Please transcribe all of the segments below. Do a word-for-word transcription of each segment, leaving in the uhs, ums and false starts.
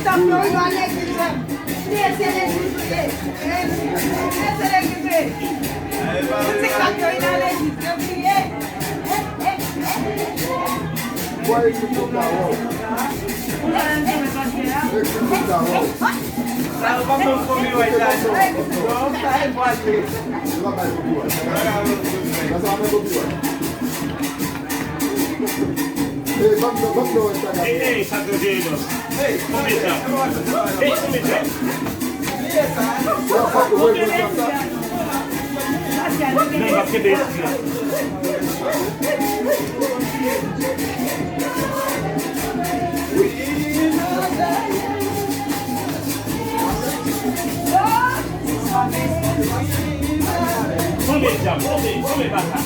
TikTok yo, wi, nan legliz, wi. Bliye se legliz ou ye. Bliye se legliz ou ye. Pou TikTok yo, wi, nan legliz yo, bliye. Bwa ekip tout la, waw. Ekip tout la, waw. Sa yo pa menm konbyen wè sa. Non, sa e bwa de. Sa pa bay kopi wè. Sa pa bay kopi wè. Ey, ban m non, ban m non Instagram. Ey, ey, sa te jere non. Ey, konbyen tan? Ey, konbyen tan? Non, pa pou wè sa. Non, m ap kenbe espri a. Tonbe djab, tonbe, tonbe baka.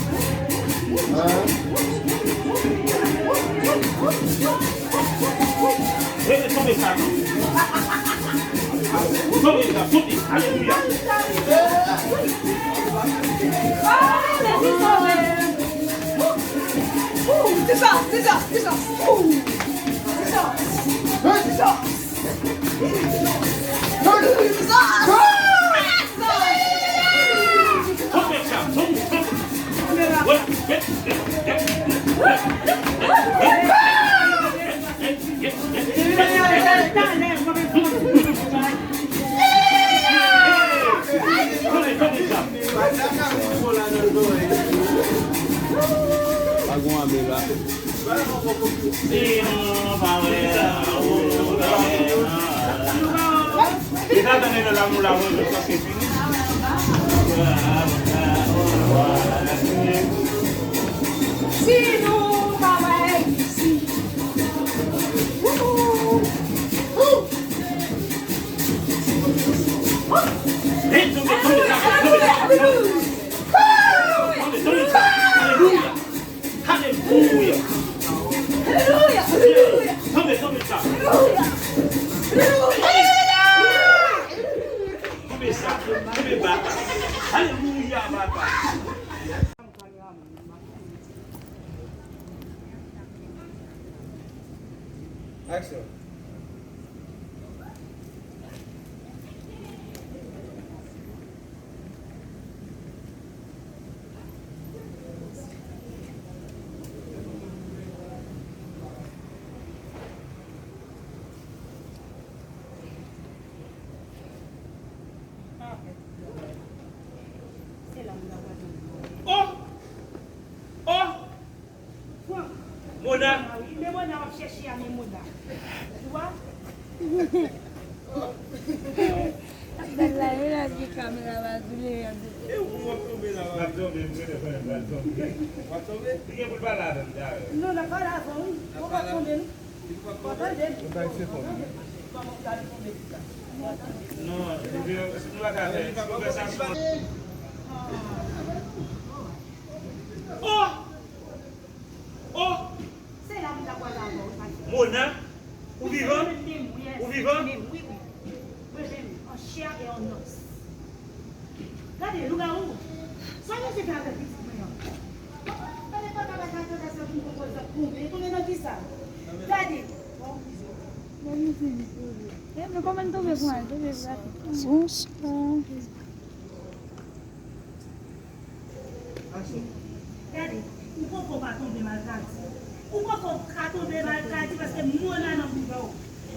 Rete tonbe sa. Tonbe djab, tonbe. Alelouya. Jesus, Jesus, Jesus. Jesus. Jesus. Pa gon ame la. Si nou pa wè, ou pa wè, non. Deja tande nan lanmou la, mwen, sa se fini. Si nou pa wè, si. Alelouya! Alelouya! Alelouya! Alelouya! Alelouya! Alelouya! Alelouya! Alelouya! Alelouya! Alelouya! Alelouya! Alelouya, papa! Action. Oh! Oh! Mona! Men Mona w ap chèche a, men Mona. Ou wè? Gad la, Mona ki kamera va doule, gad. E ou w ap tonbe la, w ap tonbe, m konnen w ap tonbe. W ap tonbe? Li gen pou l pale avè m talè. Non, n ap pale avè w, wi. Ou p ap tonbe, non. Ou tande? Ou tande? Non, si nou pa ka fè, si nou fè sa, si nou Oh! Oh! Se la m ta pral avè w, wi, pastè. Mona, ou vivan? Mwen menm, wi, ou vivan? Mwen menm, wi, wi. Mwen menm, an chè e an os. Gade, lougawou. Sa w te fè avèk pitit mwen an? Gade, papa, pa ka tande sa pou m konprann sa tonbe. Tonbe nan kisa? Gade. Bon, men nou tonbe pou al, tonbe pou al. Bonswa. Gade, ou poko pa tonbe maltradi. Ou poko ka tonbe maltradi paske Mona nan bouda w.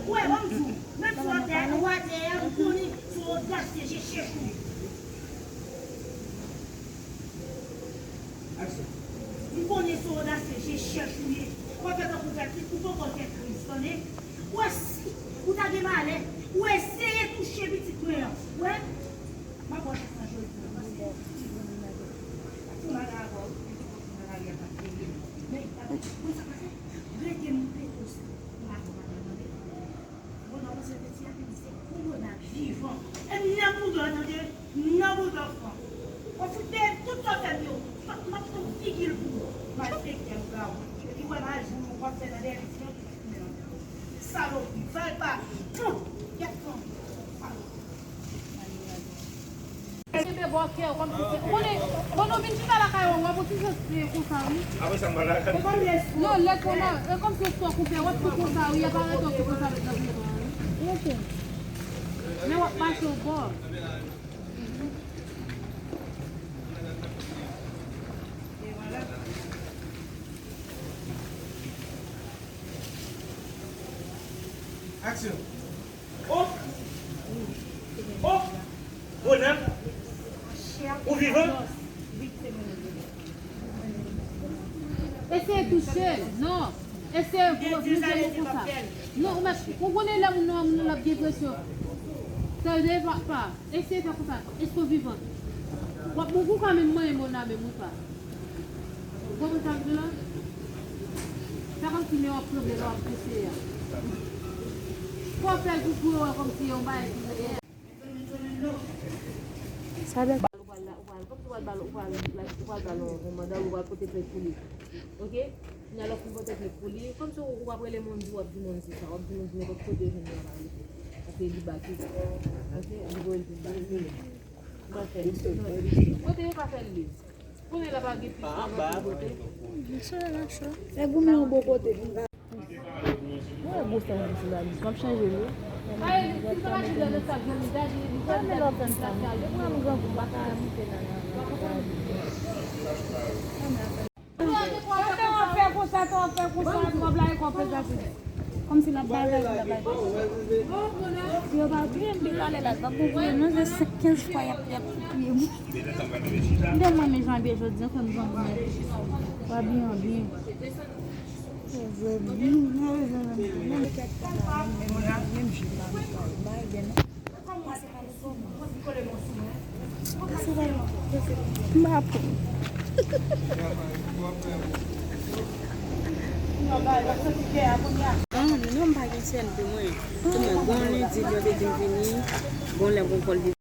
Ou wè, ban m di w, menm si w atè, ou atè a, m konnen se odasye, se chèch ou ye. M konnen se odasye, se chèch ou ye. W ap fè tankou w fè kriz, ou poko fè kriz, tande? Ou wè si ou ta gen malè, ou eseye touche pitit mwen an, ou wè? M ap wè sa jodi a, paske ti granmoun nan gen. Ti malè avè w, li te konn ti malè a pa te ye. Men, gade, konn sa pase? Rete m pete w sa. M pa konn pa tande. Mona panse peti a vin se pou Mona vivan. E m nan bouda w, tande? M nan bouda w, fran. W ap fout dèyè tout sa w fè m yo. M ap, m ap fè yon figi l pou ou. Malfektè, lougawou. Epi w wè mal jou w ap fè nan dèyè pitit mwen. Salopri, valpa, pou, kèt fanm. Kenbe bò kè w kòmsi se, ou konnen, bon, nou vin chita lakay ou, w ap yon ti sens konsa, wi. Apre sa, m pral lakay. Non, lè konsa, e kòmsi se sò koupe, w ap tou konsa, wi, y ap arete w tou konsa avèk nan pye w, wi. Men w ap mache w bò. Aksyon. Oh! Oh! Bonè! Ou vivan? Eseye touche l. Non. Eseye vin konsa. Non, ou mèt, ou konnen lè moun nan, moun nan l ap gen presyon. Tande, pa, pa. Eseye fè konsa. Èske w vivan? W ap mouri, ou ka menm manyen moun nan menm ou pa. Ou konprann sa m di la? Fè kòmsi men w ap tranble lè w ap eseye a. Fò w fè l pou, pou yo wè kòmsi e yon bagay ki reyèl. Sa bèl. Ou pral la, ou pral, kòmsi w pral ba l, ou pral, ou pral ba l yon, yon manda, ou pral pote plent pou li. Oke? Kounye a lè w fin pote plent pou li, kòmsi w, ou ap rele moun di, w ap di moun se sa, w ap di moun di nenpòt kote yo jwenn li anba li. Paske li bati. Oke? Li voye l vin bati. Kote yo pa fè l li. Konnen la pa gen pis nan lòt kote. Misye la cho. Fè goumen yon bon kote pou m ka. Mwen gwo fè yon ti lamis. M ap chanje l wi. Ay, si sa pa chanje nan sa, gade, li gade, li gade, li gade. Mwen grangou, m pa ka moute nan nan. Tande w ap fè konsa, tande w ap fè konsa, kòb la e kòb pezase. Kòmsi l ap bagay, l ap bagay. Si yo pa touye m, pi talè la, l ap bon pou yo, non, se kenz fwa y ap, y ap touye m. M tèlman renmen jan w abiye jodi a, fè m jan m renmen. W abiye an byen. Ou vre, m renmen, renmen, renmen. Menm, menm, menm jip la, m pa, m pa renmen, non. M pa pran. Ah, non, m pa gen sèn pou mwen. Pou mwen, gon lendi, yo te di m vini, gon lè, gon kòl.